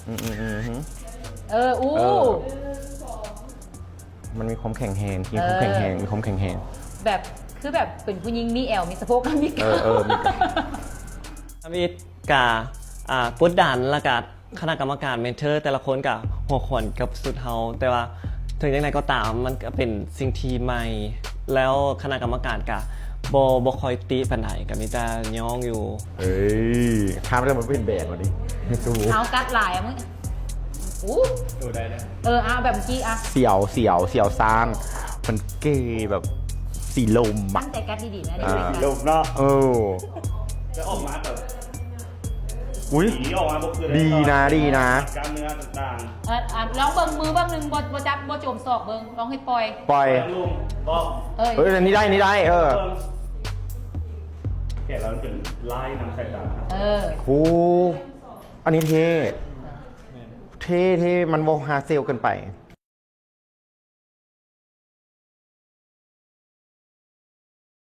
ອືມໆໆຫື ເອີ ອູ້ ເອີ ມັນມີຄວາມແຂງແຮງ ມີຄວາມແຂງແຮງ ເອີ ມີຄວາມແຂງແຮງ ແບບ ຄືແບບເປັນຜູ້ຍິງມີແອວ ມີສະໂພກ ມີ ເອີ ເອີ ມີ ທຳອິດກະ ອ່າ ກົດດັນ ແລ້ວກະຄະນະກຳມະການເມັນເທີແຕ່ລະຄົນກະຫົວຂວັນກັບຊຸດເຮົາ ແຕ່ວ່າເຖິງຈັ່ງໃດກໍຕາມ ມັນກະເປັນສິ່ງທີ່ໃໝ່ ແລ້ວຄະນະກຳມະການກະບໍ່ ບໍ່ຄ່ອຍຕິປານໃດ ກະມີແຕ່ຍ້ອງຢູ່. ເອີຍ ຂ້າມໄດ້ມາເປັນແບບອັນນີ້ ເອົາກັດຫຼາຍອ່ະມຶງ ອູ້ ໂຕໄດ້ແລ້ວ ເອີ ເອົາແບບກີ້ອ່ະ ສຽວ ສຽວ ສຽວສ້ານ ມັນເກແບບສີລົມອ່ະ ຕັ້ງໃຈກັດດີໆນະ ອ່າ ສີລົມເນາະ ເອີ ຈະອອກມາແບບ ອຸ້ຍ ດີນະ ດີນະ ກ້າມເນື້ອຕ່າງໆ ເອີ ອ່ະ ລອງເບິ່ງມືເບິ່ງໜຶ່ງ ບໍ່ ບໍ່ຈັບ ບໍ່ໂຈມສອກເບິ່ງ ລອງໃຫ້ປ່ອຍ ປ່ອຍ ເອີ ເອີ ອັນນີ້ໄດ້ ນີ້ໄດ້ ເອີ ແກະແລ້ວມັນເປັນລາຍນຳສາຍຕາ ເອີ ໂອ້ ອັນນີ້ເທ່ ເທ່ ເທ່ ມັນບໍ່ຮາເຊວເກີນໄປ.